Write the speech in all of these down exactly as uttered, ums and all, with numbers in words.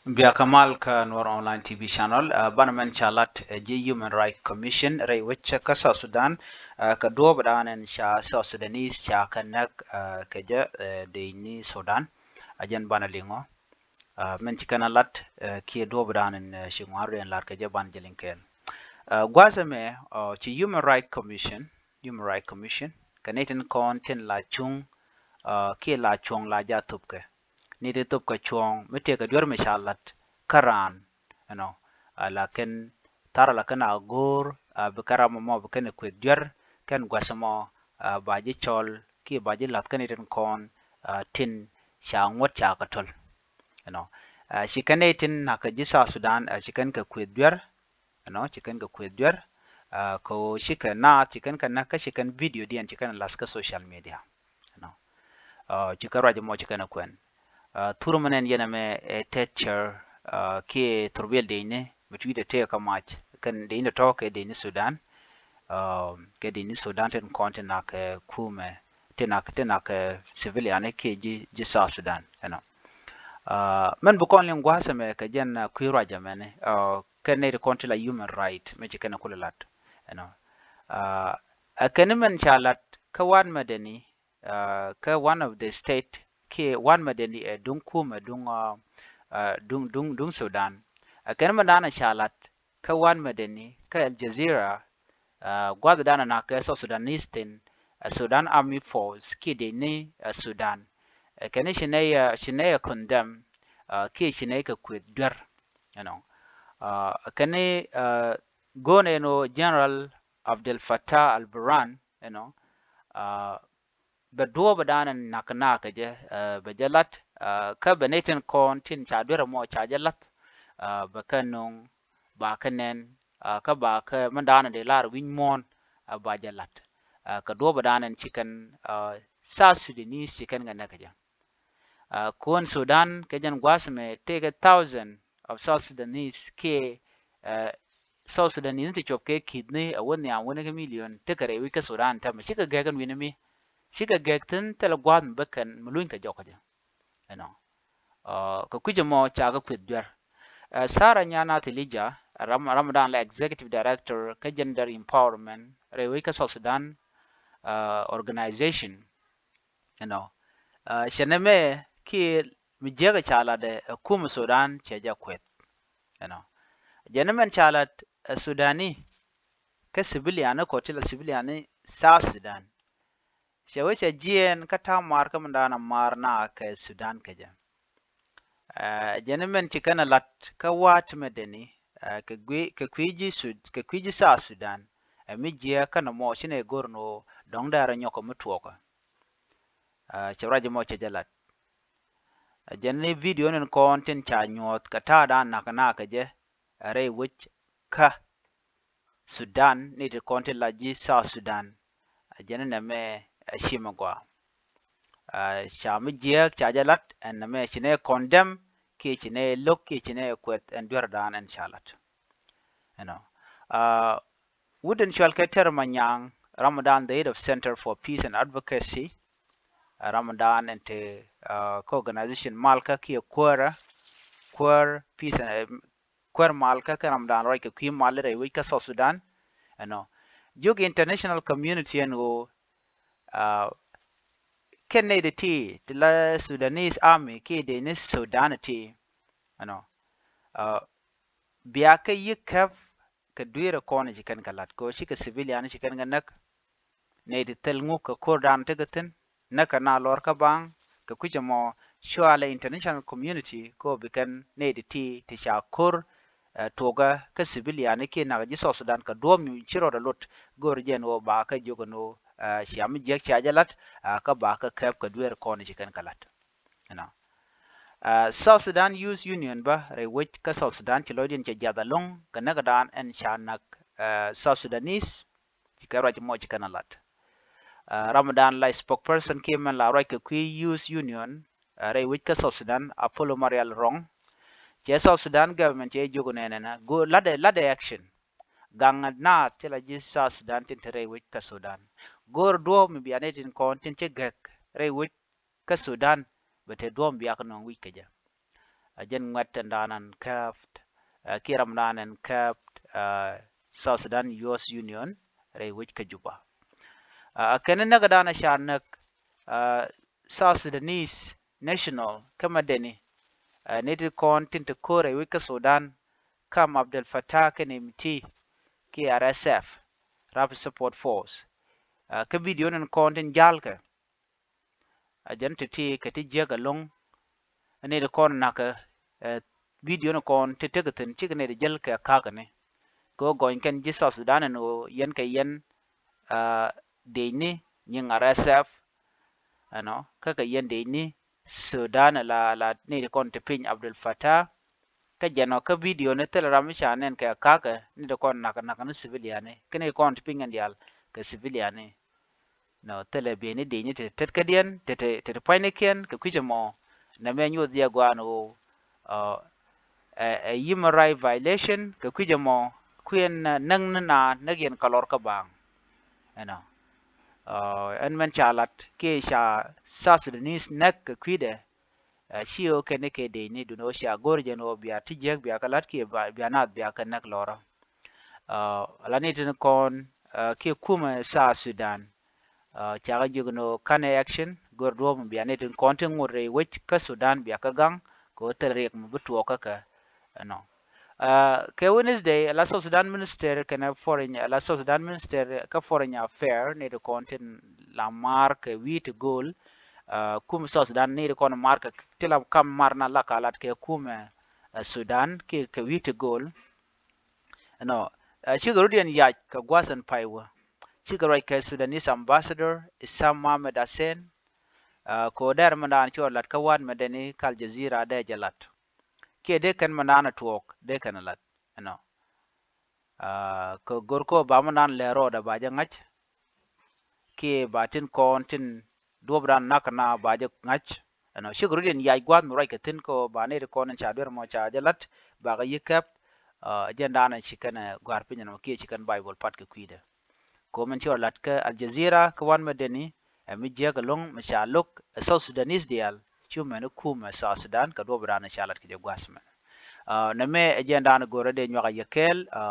Bia kä mal kä Nuɔr Online T V channel. Banɛ mɛn ca lat ji̱ Human Rights Commission rɛy wec kä South Sudan, kä duɔɔp dan in ca South Sudanese ca kɛ näk kɛ jɛ dec ni Sudan. A jɛn banɛ liŋɔ mɛn ci kɛn a lat kiɛ duɔɔp dan in ci ŋuan riɛn lat kɛ jɛ banɛ jɛ liŋ kɛɛl. Gua̱thɛ mɛ ci Human Rights Commission, Human Rights Commission kɛ ni tin kɔn tin la cuŋ kiɛ la cuɔ̱ŋ la ja thop kɛ ni ti thop kɛ cuɔ̱ŋ mi tëëkɛ duer mi ca lat kä raan, you know, a la kɛn thar a la kɛn a go̱o̱r a bi kɛn ram mɔ bi kɛn kueth duer kɛn gua̱th mɔ a ba ji̱ cɔl kiɛ ba ji̱ lath kɛn itin kɔn a tin ca ŋuɔ̱t ca kɛ töl, you know. A ci kɛn itin nak kɛ ji̱ South Sudan a ci kɛn kɛ kueth duer, you know, ci kɛn kɛ kueth duer. A kɛ ɣöö ci kɛ naath ci kɛn kɛ näk kä ci kɛn video diɛn ci kɛn lath kä social media, you know. Ci kɛ ruac mɔ ci kɛn ɛ kuɛn. Thur mɛ nɛn yɛn ɛmɛ ɛ tɛtcɛr kiɛ thurbiɛl decni mɛ cui̱dɛ tëë kä mac kɛn decni tɔ̱ kɛ decni Sudan. Kɛ decni Sudan tin kɔn tin nak kɛ kumɛ tin nak tin nak kɛ civilian kiɛ ji̱ ji̱ South Sudan, you know. Mɛn bi kɔn liŋ gua̱a̱th ɛmɛ kɛ jɛn kui̱ ruac ɛmɛni kɛn nɛy ti kɔn ti la human right mɛ ci kɛn kulɛ lat, you know. Ɛ kɛn mɛn ca lat kä wan mɛ deni kä one of the state kiɛ wan mɛ deni ɛ duŋ kumɛ duŋ duŋ duŋ duŋ Sudan. Ɛ kɛn mɛ dan ca lat kä wan mɛ deni kä Al Jazeera gua̱th dan nak kɛ South Sudanese tin Sudan Army Force kiɛ deni Sudan. Ɛ kɛn ci nɛ ci nɛ condemn kiɛ ci nɛ kɛ kueth duer, you know. Ɛ kɛn go̱o̱n ɛn ɣöö General Abdel Fattah al-Burhan, you know, bɛ duɔɔp dan in nak nak kɛ jɛ bɛ jɛ lat kä bɛ ni tin kɔn tin ca duer mɔ ca jɛ lat bɛ kɛ nuŋ ba kɛ nɛn kä ba kɛ mɛn dan in di lar wi̱ny muɔ̱ɔ̱n ba jɛ lat kɛ duɔɔp dan in ci kɛn South Sudanese ci kɛn kɛ näk kɛ jɛ. Kuɔn Sudan kɛ jɛn gua̱a̱th mɛ tëëkɛ thousand of South Sudanese kiɛ South Sudanese ti cuɔp kɛ ki̱th ni a wä nhiam wä ni kä million tekɛ rɛy wi̱c kä Sudan tɛmɛ cikɛ gɛk ɛn wi̱ni mi cikɛ gɛk thi̱n thilɛ gua̱a̱th mi bä kɛn mi luny kɛ jɔk kɛ jɛ, you know. Kɛ kui̱c ɛmɔ ca kɛ kueth duer. Sarah Nyanath Elijah ram ram dan la executive director kä gender empowerment rɛy wi̱c kä South Sudan organization, you know. Cɛ nɛ mɛ kiɛ mi jiäk ca lat ɛ kum Sudan cɛ jɛ kueth, you know. Jɛ ni mɛn ca lat ɛ Sudani kä civilian ni kɔ ti la civilian ni South Sudan. Cɛ wee cɛ jiɛɛn kä ta̱a̱ maar kä mi da̱a̱n a maar na kɛ Sudan kɛ jɛ. Jɛ ni mɛn ci kɛn a lat kä wa̱a̱ ti mɛ deni kɛ kui̱ ji̱ South Sudan ɛ mi jiɛ kɛn a mɔ ci nɛ go̱r ni ɣöö dɔ̱ŋ dɛr a nyɔk kɛ mi tuɔɔkä. Cɛ ruac mɔ cɛ jɛ lat. Jɛ ni video ni kɔn tin ca nyuɔth kɛ ta̱a̱ da̱a̱n nak nak kɛ jɛ rɛy wec kä Sudan ni ti kɔn ti la ji̱ South Sudan. Jɛ ni nɛmɛ a ci mɛ gɔaa. Ca mi jiääk ca jɛ lat ɛn nɛmɛ ci nɛ condemn kiɛ ci nɛ lo̱k kiɛ ci nɛ kuɛth ɛn duer dan ɛn ca lat. You know. Wut in cual kɛ Tɛr Manyaŋ, ram dan the head of Center for Peace and Advocacy, ram dan ɛn te kä organization malkä kiɛ kuäärä, kuäär peace and kuäär malkä kɛ ram dan ruac kɛ kui̱ mal rɛy wec kä South Sudan. Ɛnɔ jiök international community ɛn ɣöö kɛn nɛy ti ti ti la Sudanese army kiɛ dee ni Sudan ti, ɛnɔ bia kɛ yiëk käp kɛ dui̱rɛ kɔn ci kɛn kɛ la̱t kɛ ɣöö cikɛ civilian ci kɛn kɛ näk. Nɛy ti thil ŋuk kɛ ko̱r dan tekɛ thi̱n näk kɛ na lɔr kä baŋ kɛ kui̱c ɛmɔ cualɛ international community kɛ ɣöö bi kɛn nɛy ti ti ti ca ko̱r tuɔkä kä civilian kiɛ nak ji̱ South Sudan kɛ duɔ̱ɔ̱p nyuc ci rɔɔdɛ lot. Go̱r jɛn ɣöö ba kɛ jiök ɛn ɣöö cia mi jiäk cia jɛ la̱t kä ba kɛ käp kɛ dueer kɔn ci kɛn kɛ la̱t. Ɛnɔ South Sudan Youth Union bä rɛy wec kä South Sudan ci lɔcdiɛn cɛ jiath ɛlɔ̱ŋ kɛ näk dan ɛn ca nak South Sudanese. Ci kɛ ruac mɔ ci kɛn a lat. Ram dan la spokesperson kiɛ mɛn la ruac kɛ kui̱ Youth Union rɛy wec kä South Sudan, Apollo Marial Rong, cɛ South Sudan government cɛ jiök nɛnɛ na go̱o̱r latdɛ latdɛ action. Gaŋ naath ti la ji̱ South Sudan tin te rɛy wec kä Sudan. Go̱o̱r duɔ̱ɔ̱p mi bia ni tin kɔn tin ci gɛk rɛy wec kä Sudan bɛ te duɔ̱ɔ̱p mi bia kä nɔŋ wi̱c kɛ jɛ. Ɛ jɛn ŋuɛ̈t ɛn dan ɛn kääp, ɛ, kiɛ ram dan ɛn kääp, ɛ, South Sudan Youth Union rɛy wec kä Juba. Ɛ, kɛn näk dan ɛ ca näk, ɛ, South Sudanese National kä Madani, ɛ, ni ti kɔn tin te ko̱r rɛy wec kä Sudan, kam Abdel Fattah kɛn M T kiɛ R S F, Rapid Support Force. Ɛ, kä video ni kɔn tin jalkɛ, ɛ jɛn ti ti kɛ ti jiäk ɛlɔ̱ŋ. Ni ti kɔn nakä, ɛ, video ni kɔn ti tek thi̱n, cikɛ ni ti jäl kɛ ka̱k ni. Kɛ ɣöö gɔny kɛn ji̱ South Sudan ɛn ɣöö yɛn kɛ yɛn, ɛ, dec ni nyiŋ R S F, ɛnɔ, kä kɛ yɛn dec ni Sudan ala, ala ni ti kɔn ti piny Abdel Fattah. Kä jɛn ɔ kä video ni thilɛ ram mi ca nɛn kɛ ka̱kɛ, ni ti kɔn nakä, nakä ni civilian ni, kä ni ti kɔn ti piny kɛn diaal kɛ civilian ni. Nɔ, thilɛ bieyni dec ni te tet kädiɛn, te, te, te pua̱nynikiɛn kɛ kui̱c ɛmɔ. Nɛmɛ nyuɔth jɛ gua̱a̱n ɣöö, ɛ, ɛ human right violation kɛ kui̱c ɛmɔ, kui̱n, ɛ, näk ni naan näk yɛn kɛ lɔr kä baaŋ. Ɛnɔ, ɛ, ɛn mɛn ca lat kiɛ ca South Sudanese näk kɛ kui̱dɛ, ɛ, ci ɣöö kɛn ni kɛ dec ni duni ɣöö cia go̱r jɛn ɣöö bia ti jiäk bia kɛ la̱t kiɛ ba, bia naath bia kɛ näk lɔrä. Ɛ, la ni tin kɔn, ɛ, kiɛ kumɛ South Sudan, ɛ, cakɛ jiök ni ɣöö kanɛ action, go̱r duɔ̱ɔ̱p mi bia ni tin kɔn ti ŋot rɛy wec kä Sudan bia kɛ gaŋ kɛ ɣöö thil riɛk mi bi tuɔɔk kä kɛ, ɛnɔ. Ɛ, kɛ Wednesday, la South Sudan Minister kɛnɛ Foreign, la South Sudan Minister kä Foreign Affair ni ti kɔn tin la mar kɛ wi̱i̱ ti go̱o̱l, ɛ, kum South Sudan ni ti kɔn mar kɛ ti la kam mar na la ka lat kɛ kumɛ, ɛ, Sudan kiɛ kɛ wi̱i̱ ti go̱o̱l. Ɛnɔ, ɛ, cikɛ rut yɛn yac kɛ gua̱th ɛn pay wä. Cikɛ ruac kɛ Sudanese Ambassador Isam Mohamed Hussein, ɛ, kɛ ɣöö dɛr mɛn daan cuɔ lat kä wan mɛ deni kä Al Jazeera dee jɛ lat. Kiɛ dee kɛn mɛn daan ɛ tuɔɔk dee kɛn ɛ lat. Ɛnɔ, ɛ, kɛ go̱r kɛ ɣöö ba mɛn daan lɛ rɔɔdɛ ba jɛ ŋa̱c. Kiɛ ba tin kɔn tin duɔ̱p dan nak na ba jɛ ŋa̱c. Ɛnɔ, cikɛ rut in yac gua̱a̱th mi ruac kɛ thi̱n kɛ ɣöö ba nɛy ti kɔn in ca duer mɔ ca jɛ la̱t, ba kɛ yi̱ kɛp, ɛ, jɛn dan in ci kɛn ɛ gɔ̱a̱r piny ɛnɔ kiɛ ci kɛn Baibol pat kɛ kui̱dɛ. Kɛ ɣöö min ci rɔ la̱t kä Al Jazeera kä wan mɛ deni, ɛ mi jiäk ɛlɔ̱ŋ mi ca lo̱k ɛ South Sudanese diaal, cu mɛn i̱ kumɛ South Sudan kɛ duɔ̱p dan in ca la̱t kɛ jɛ gua̱a̱th mɛn. Ɛ, nɛmɛ ɛ jɛn dan in go̱rä dee nyuak a yɛ kɛɛl, ɛ,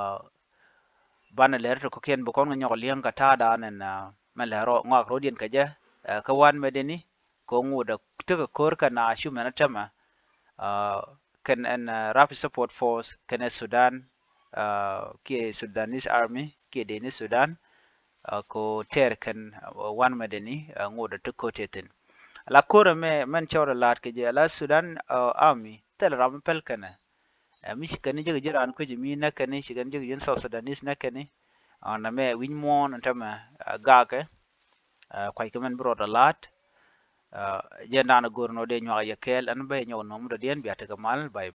banɛ lɛr ti kɔ̱kiɛn bi kɔn kɛ nyɔk li̱eŋ kɛ ta̱a̱ dan ɛn, ɛ, mɛ lɛr rɔ ŋɔak rɔ̱diɛn kɛ jɛ, ɛ, kä wan mɛ deni, kɛ ŋot ɛ tekɛ ko̱r kɛ na cu mɛn ɛ tämɛ, ɛ, kɛn ɛn, ɛ, Rapid Support Force kɛnɛ Sudan, ɛ, kiɛ Sudanese Army kiɛ deni Sudan, ɛ, kɛ tɛɛr kɛn, ɛ, wan mɛ deni, ɛ, ŋot ɛ ti ko̱r tɛthin. La ko̱r ɛmɛ mɛn cɔr ɛ la̱t kɛ jɛ la Sudan, ɛ, Army thilɛ ram mi pɛl kɛnɛ. Ɛ, mi ci kɛn ni jek ji̱ raan kuec mi näk kɛn ni, ci kɛn jek ji̱ South Sudanese näk kɛn ni. Ɛ, nɛmɛ wi̱c muɔ̱ɔ̱n ɛn tämɛ, ɛ, gakɛ, ɛ, kuackɛ mɛn bi rɔɔdɛ la̱t. Ɛ, jɛn dan in go̱r nɔ dee nyuak a yɛ kɛɛl ɛn bä yɛ nyɔk nɔm dɔ̱diɛn bia tekɛ mal, bye.